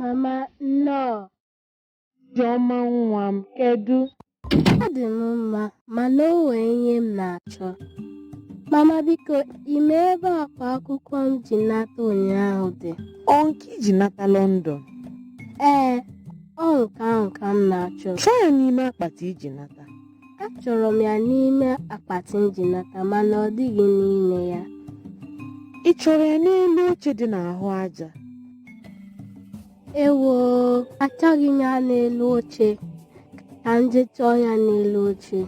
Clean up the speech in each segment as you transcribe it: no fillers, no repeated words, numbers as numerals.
Mama, nnọọ. Ijeọma nwa m, kedu? Adị m mma, mana o nwee ihe m na-achọ. Mama, biko, ị ma ebe akpa akwụkwọ m ji nata ụnyaahụ dị? Ọ nke iji nata London? Ee, ọ nke ahụ ka m na-achọ. Chọọ ya n'ime akpati iji nata. Achọrọ m ya n'ime akpati m ji nata, mana ọ dịghị n'ime ya. Ị chọrọ ya n'elu oche dị n'ahụ aja? Ewoo, achọghị m ya n'elu oche. Ka m jee chọọ ya n'elu oche.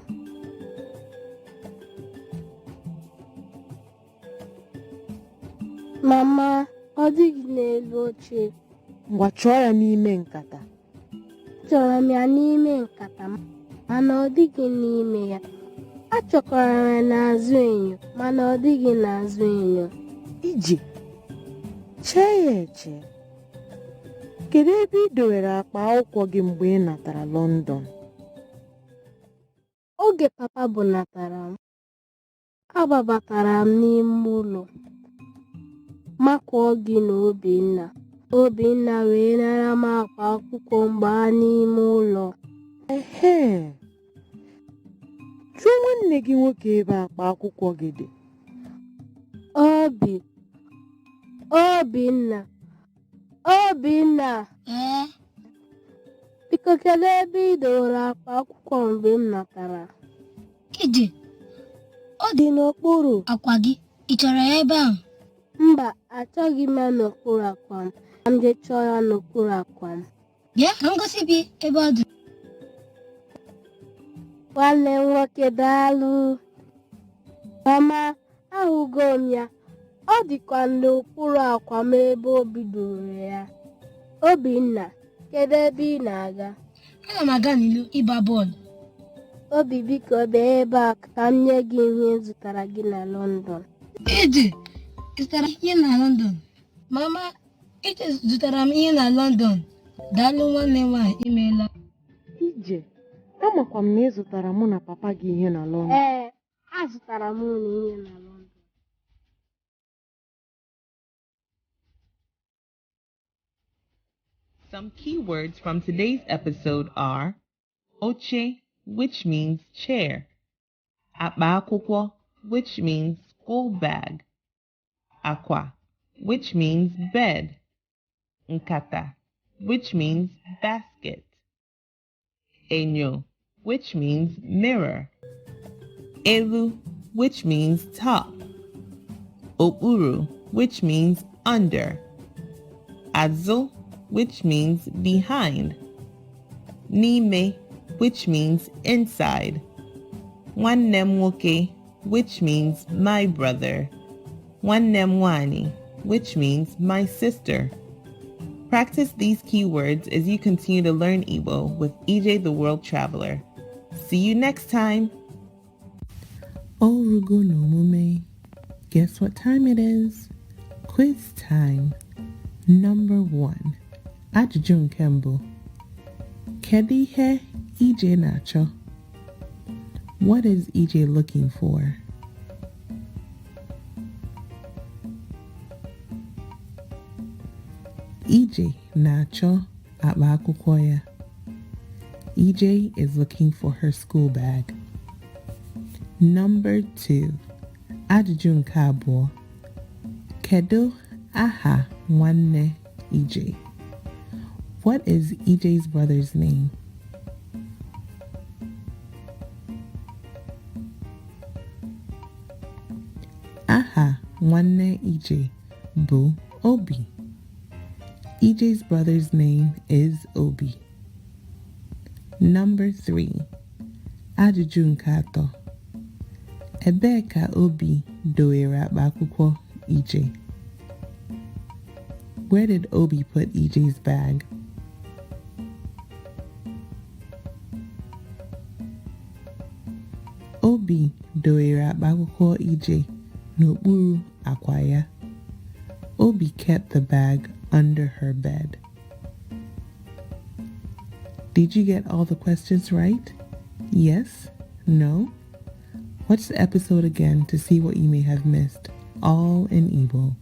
Mama, ọ dịghị n'elu oche. Ngwa, chọọ ya n'ime nkata. Achọrọ m ya n'ime nkata, mana ọ dịghị n'ime ya. Achọkwara m ya n'azụ enyo, mana ọ dịghị n'azụ enyo. Ije, chee ya eche. Kedu ebe ị dowere akpa akwụkwọ gị mgbe ị natara London? Oge papa bunatara m, agbabatara m n'ime ụlọ, makụọ gị na Obinna. Obinna wee nara m akpa akwụkwọ m gbaa n'ime ụlọ. Ehe, jụọ nwanne gị nwoke ebe akpa akwụkwọ gị dị. Obi, Obinna, Obinna! Ee? Biko, kedu ebe ị dowere akpa akwụkwọ mgbe m natara? Ije, ọ dị n'okpuru akwa gị. Ị chọrọ ya ebe ahụ? Mba, achọghị m ya n'okpuru akwa m. Ka m jee chọọ ya n'okpuru akwa m. Bịa ka m gosi gị ebe ọ dị. Nwanne m nwoke, daalụ. Mama, ahụgo m ya. Ọ dịkwa n'okpuru akwa m ebe Obi dowere ya. Obinna, kedu ebe ị na-aga? Ana m aga n'ilo ịgba bọọlụ. Obi, biko, bịa ebe a ka m nye gị ihe m zụtara gị na London. Ije, ị zụtara ihe na London? Mama, Ije zụtara m ihe na London. Daalụ, nwanne m nwaanyị, imeela. Ije, amakwa m na ị zụtara mụ na papa gị ihe na London. Ee, azụtara m unu ihe na London. Some keywords from today's episode are oche, which means chair, akpa akwụkwọ, which means school bag, akwa, which means bed, nkata, which means basket, enyo, which means mirror, elu, which means top, okpuru, which means under, azụ, which means behind, n'ime, which means inside, nwanne m nwoke, which means my brother, nwanne m nwanyị, which means my sister. Practice these keywords as you continue to learn Igbo with EJ the World Traveler. See you next time. Orugo n'omume. Guess what time it is? Quiz time. Number 1. Ajụjụ nke mbụ. Kedu ihe Ije na-achọ? What is EJ looking for? Ije na-achọ akpa akwụkwọ ya. EJ is looking for her school bag. Number 2. Ajụjụ nke abụọ. Kedu aha nwanne Ije? What is EJ's brother's name? Aha nwanne Ije bụ Obi. EJ's brother's name is Obi. Number 3. Ajụjụ nke atọ. Ebee ka Obi dowere akpa akwụkwọ Ije? Where did Obi put EJ's bag? Obi dowere akpa akwụkwọ Ije n'okpuru akwa ya. Obi kept the bag under her bed. Did you get all the questions right? Yes? No? Watch the episode again to see what you may have missed. All in Igbo.